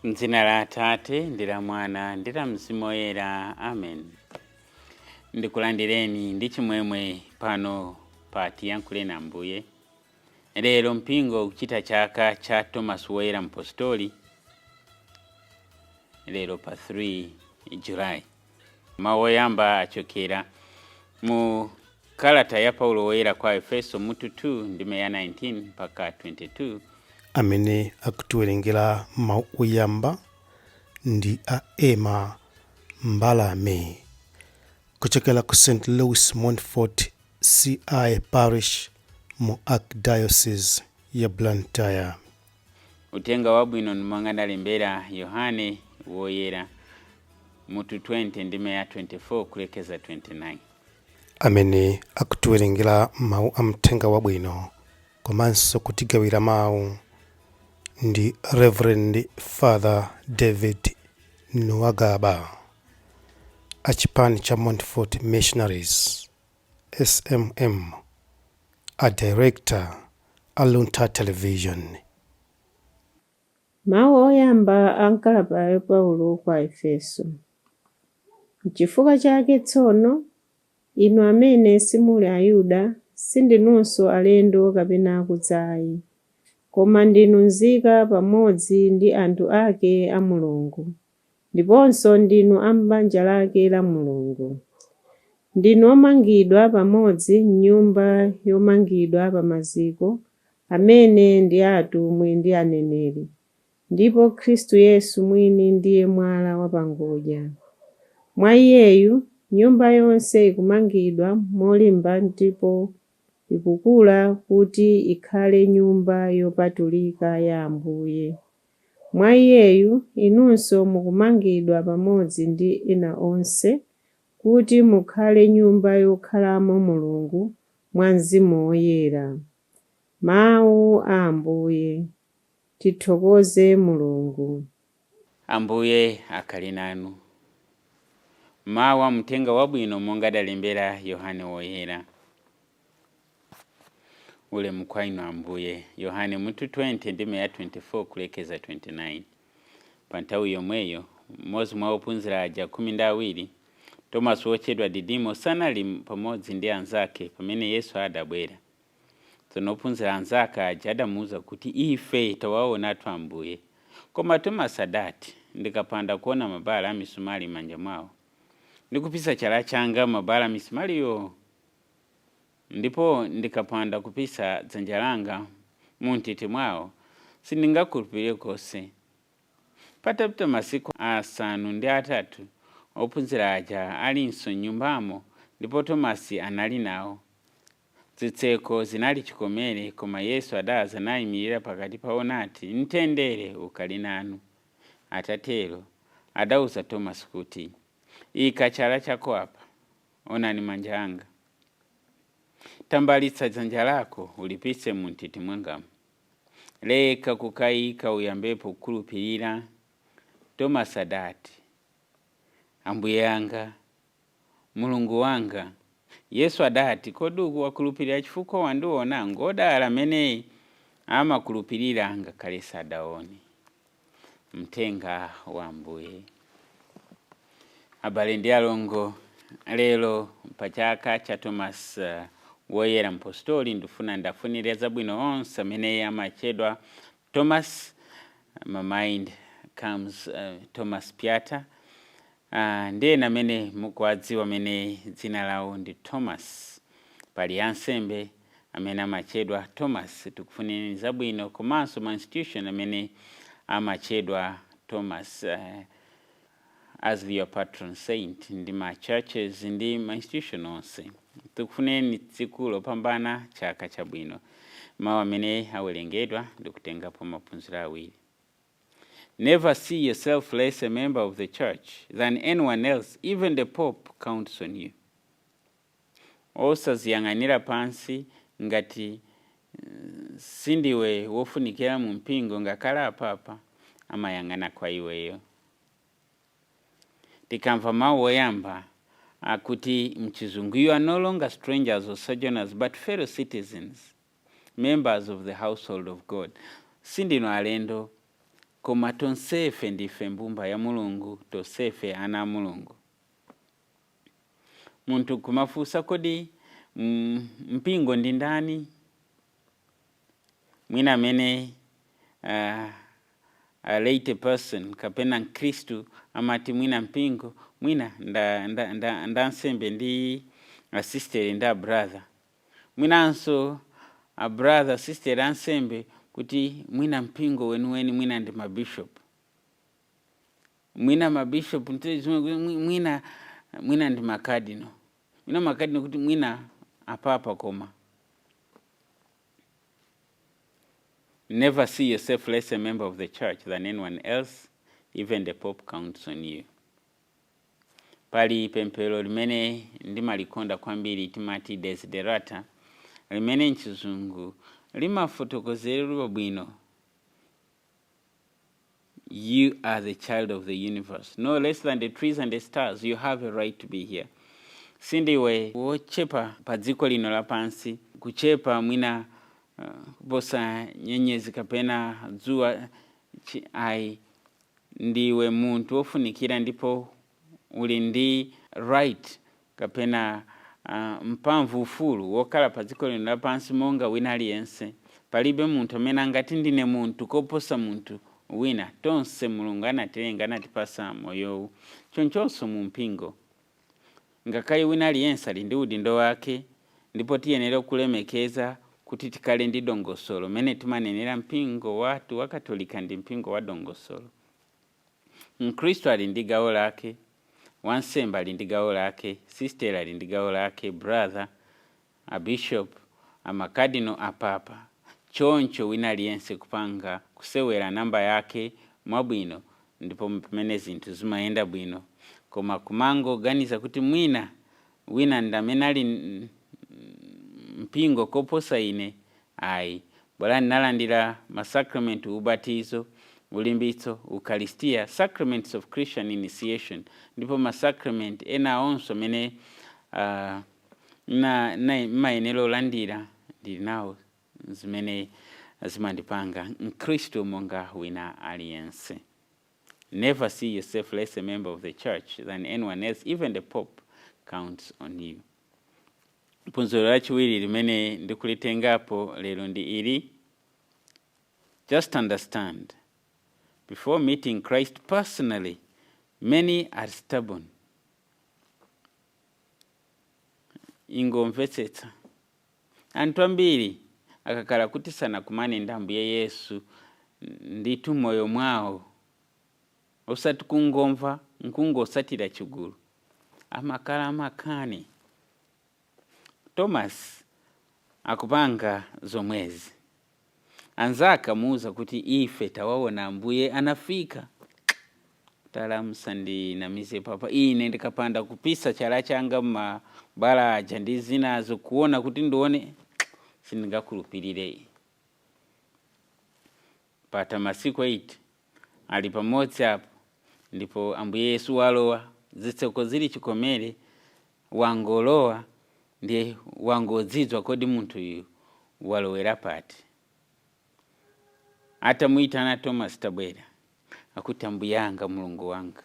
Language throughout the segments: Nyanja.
M'dzina la Atate ndi la Mwana ndi la Mzimu Woyera, amen. Ndikulandireni ndi chimwemwe pano pa Tiyankhuleni Ambuye. Lero mpingo ukuchita chaka cha Thomas Woyera Mpostoli, lero pa 3 July. Mawu oyamba achokera mu kalata ya Paulo Woyera kwa Efeso mutu 2 ndime ya 19 mpaka 22. Amene akutiwerengera mawu oyamba ndi a Emma Mbalame kuchokera ku St Louis Montfort CI Parish mu Archdiocese ya Blantyre. Uthenga Wabwino ndi monga adalembera Yohane Woyera mutu 20 ndime ya 24 kulekeza 29. Amene akutiwerengera mawu a mthenga wabwino komanso kutigawira mawu ndi Reverend Father David Nuwagaba a chipani cha Montfort Missionaries SMM, a director a Luntha Television. Mawu oyamba a m'kalata ya Paulo kwa Aefeso. N'chifukwa chake tsono, inu amene simuli Ayuda, sindinunso alendo kapena akudza ayi, koma ndinu nzika pamodzi ndi anthu ake a Mulungu, ndiponso ndinu a m'banja lake la Mulungu. Ndinu omangidwa pamodzi m'nyumba yomangidwa pa maziko amene ndi a atumwi ndi aneneri, ndipo Khristu Yesu mwini ndiye mwala wapangodya. Mwa Iyeyu nyumba yonse ikumangidwa molimba ndipo ikukula kuti ikhale nyumba yopatulika ya Ambuye. Mwa Iyeyu inunso mukumangidwa pamodzi ndi ena onse kuti mukhale nyumba yokhalamo Mulungu mwa Mzimu Woyera. Mawu a Ambuye. Tithokoze Mulungu. Ambuye akhale nanu. Mawu a Mthenga Wabwino monga adalembera Yohane Woyera. Ulemu kwa inu Ambuye. Yohane mutu 20 ndime ya 24 kulekeza 29. Pa nthawi yomweyo mmodzi mwa ophunzira aja 12, Tomasi wotchedwa Didimo, sanali pamodzi ndi anzake pamene Yesu adabwera. Tsono ophunzira anzake aja adamuwuza kuti, "Ife tawaonatu Ambuye." Koma Tomasi adati, "Ndikapanda kuona mabala a misumali m'manja mwawo, ndikupisa chala changa mabala a misumaliyo, ndipo ndikapanda kupisa dzanja langa mu nthiti mwawo, sindingakhulupirire konse." Patapita masiku 3, ophunzira aja alinso m'nyumbamo, ndipo Tomasi anali nawo. Zitseko zinali chikomere, koma Yesu adadza nayimirira pakati pawo nati, "Mtendere ukhale nanu." Atatero adauza Tomasi kuti, "Ika chala chako apa, onani manja anga. Tambalitsa dzanja lako ulipise mu nthiti mwangamu. Leka kukayika, uyambepo kukhulupirira." Tomasi adati, "Ambuye anga, Mulungu wanga." Yesu adati, "Kodi wakhulupirira chifukwa wandiona? Ngodala amene amakhulupirira ngakhale sadaone." Mthenga wa Ambuye. Abale ndi alongo, lero pa chaka cha Thomas Woyera Mpostoli, ndifuna ndafunire zabwino onse amene amatchedwa Thomas. My mind comes Thomas Piata ndi ena amene mukuwadziwa amene dzina lawo ndi Thomas. Pali ansembe amene amatchedwa Thomas, tikufunireni zabwino, komanso ma institution amene amatchedwa Thomas as your patron saint, ndi ma churches ndi ma institution onse. Tikufunireni tsiku lopambana, chaka chabwino. Mawu amene awerengedwa, ndikutengapo maphunziro awiri. Never see yourself less a member of the church than anyone else. Even the Pope counts on you. Osaziyang'anira pansi ngati sindiwe wofunikira mu mpingo, ngakhale apapa amayang'ana kwa iweyo. Tikamva mawu oyamba akuti mchizungu, "You are no longer strangers or sojourners, but fellow citizens, members of the household of God." Sindinu alendo. Koma tonsefe ndife mbumba ya Mulungu, tonsefe ana a Mulungu. Munthu kumafunsa, kodi mpingo ndi ndani? Mwina amene a laity person kapena Mkhristu amati mwina mpingo mwina nda ansembe ndi asistere ndi a brother, mwinanso a brother, sister, ansembe, kuti mwina mpingo weniweni mwina ndi mabishop, mwina mabishop, mwina ndi makadino, mwina makadino, kuti mwina apapa. Koma never see yourself less a member of the church than anyone else. Even the Pope counts on you. Pali pemphero limene ndimalikonda kwambiri, timati Desiderata, limene mchizungu limafotokozeredwa bwino: "You are the child of the universe, no less than the trees and the stars. You have a right to be here." Sindiwe wochepa pa dziko lino lapansi, kuchepa mwina kuposa nyenyezi kapena dzuwa ayi. Ndiwe munthu wofunikira ndipo uli ndi right kapena mphamvu, ufulu wokhala pa dziko lino lapansi monga wina aliyense. Palibe munthu amene angati ndine munthu koposa munthu wina. Tonse Mulungu anatilenga, anatipasa moyowu. Chonchonso mu mpingo, ngakhale wina aliyense ali ndi udindo wake, ndipo tiyenera kulemekeza kuti tikhale ndi dongosolo mene timanenera. Mpingo wathu wa Katolika ndi mpingo wa dongosolo. Mkhristu ali ndi gawo lake, wansembe ali ndi gawo lake, sister ali ndi gawo lake, brother, a bishop, amakadino, apapa. Choncho wina aliyense kupanga kusewera namba yake mwabwino, ndipo pamene zinthu zimayenda bwino. Koma kumangoganiza kuti mwina wina ndi amene ali mpingo koposa ine, ayi. Bola ndinalandira masacrament, ubatizo, ulimbitso, ukaristiya, sacraments of Christian initiation, ndipo masacrament ena onso amene na mayenera olandira ndili nawo, zimene zimandipanga Mkhristu monga wina aliyense. Never see yourself less a member of the church than anyone else. Even the Pope counts on you. Phunziro lachiwiri limene ndikulitengapo lero ndi ili: just understand, before meeting Christ personally, many are stubborn. Ingomvetsetsa, anthu ambiri akakhala kuti sanakumane ndi Ambuye Yesu ndithu moyo mwawo, osati kungomva nkungosatira chigulu, amakhala amakani. Thomas akupanga zomwezi. Anzake amuwuza kuti ife tawaona Ambuye, anafika. Talamusandinamize papa, ine ndikapanda kupisa chala changa mmabala aja ndi zinazo kuona kuti ndione, sindingakhulupirire. Pata masiku 8 ali pamodzi apo, ndipo Ambuye Yesu walowa, zitseko zili chikomere, wangolowa, ndiye wangodzidzwa, kodi munthu uyu walowera pati? Atamuyitana, "Thomas, tabwera," akuti, "Ambuye anga, Mulungu wanga."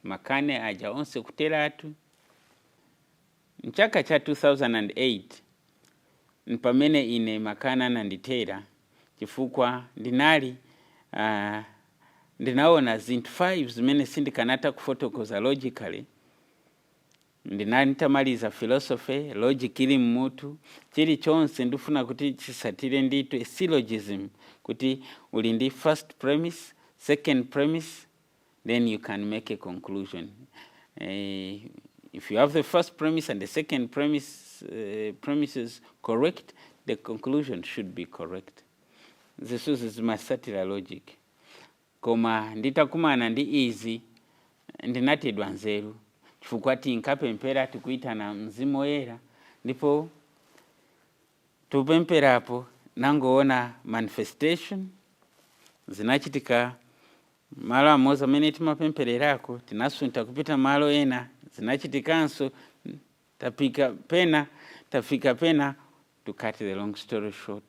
Makane aja onse kuteratu. Mchaka cha 2008 mpamene ine makane anandithera, chifukwa ndinali ndinaona zinthu 5 zimene sindikanatha kufotokoza logically. Ndinali nditamaliza philosophy, logic ili mmutu, chilichonse ndifuna kuti chisatire ndithu a syllogism, kuti uli ndi first premise, second premise, then you can make a conclusion. If you have the first premise and the second premise, premises correct, the conclusion should be correct. Zisuzi zimasatira logic. Koma nditakumana ndi izi, ndinathedwa nzeru, chifukwa tinkapemphera tikuitana Mzimu Woyera, ndipo tupempherapo nangoona manifestation zinachitika malo amodzi amene timapemphererako. Tinasuntha kupita malo ena, zinachitikanso. Tapika pena, tafika pena. To cut the long story short,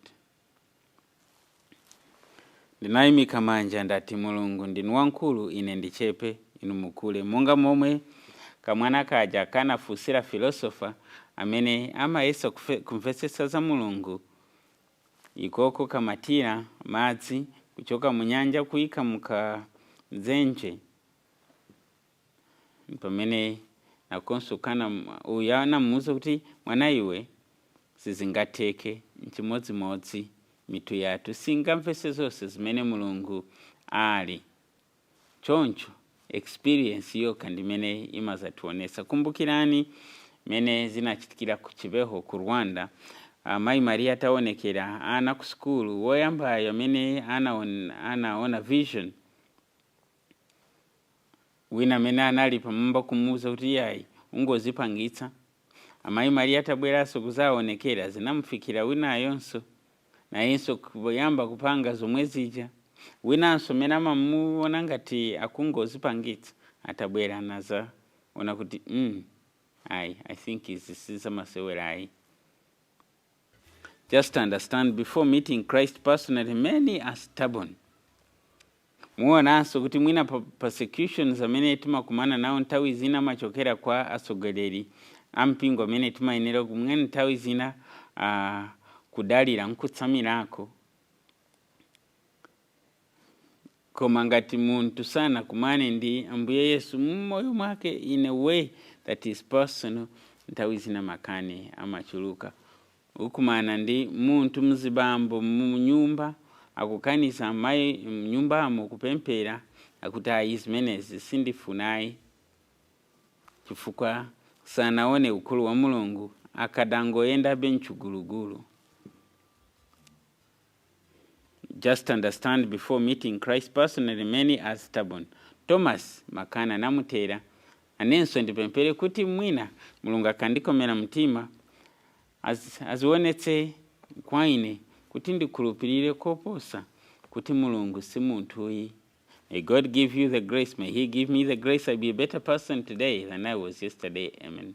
Ndinayimika manja, ndati, "Mulungu, ndinu wamkulu, ine ndichepe, inu mukule." Monga momwe kamwana kaja kanafunsira philosopher amene amayesa kumvetsetsa za Mulungu, ikoko kamatira madzi kuchoka munyanja kuyika mukadzenje, pamene nakonso kana uyu anamuwuza kuti, "Mwana iwe, sizingatheke." Nchimodzimodzi mitu yathu singamvetse zonse zimene Mulungu ali. Choncho experience yokha ndimene imazationetsa. Kumbukirani mene zinachitikira ku Kibeho ku Rwanda, Amayi Mariya ataonekera ana ku sukulu. Woyambayo amene anaona vision, wina amene anali pamwamba kumuwuza kuti, "Iyayi, ungozipangitsa." Amayi Mariya atabweranso kuzaonekera, zinamufikira winayonso, nayenso kuyamba kupanga zomwe zija. Winanso amene amamuona ngati akungozipangitsa, atabwera nazaona kuti, ayi, I think izi sizamasewera ayi." Just understand, before meeting Christ personally, many are stubborn. Muonanso kuti mwina persecutions amene timakumana nawo nthawi zina amachokera kwa atsogoleri ampingo amene timayenera kumwene nthawi zina kudalira nkutsamirako. Koma ngati munthu sanakumane ndi Ambuye Yesu mmoyo mwake in a way that is personal, nthawi zina makani amachuluka. Ukumana ndi munthu mzibambo munyumba akukaniza amayi mnyumbamo kupemphera, akuti, "Ayi, zimenezi sindifunayi," chifukwa sanaone ukulu wa Mulungu, akadangoyendabe mchugulugulu. Just understand, before meeting Christ personally, many are stubborn. Thomas makana namutera. Anenso ndipemphere kuti mwina Mulungu akandikomera mtima, azionetse kwa ine kuti ndikhulupirire koposa kuti Mulungu si munthuyi. May God give you the grace. May He give me the grace. I be a better person today than I was yesterday. Amen.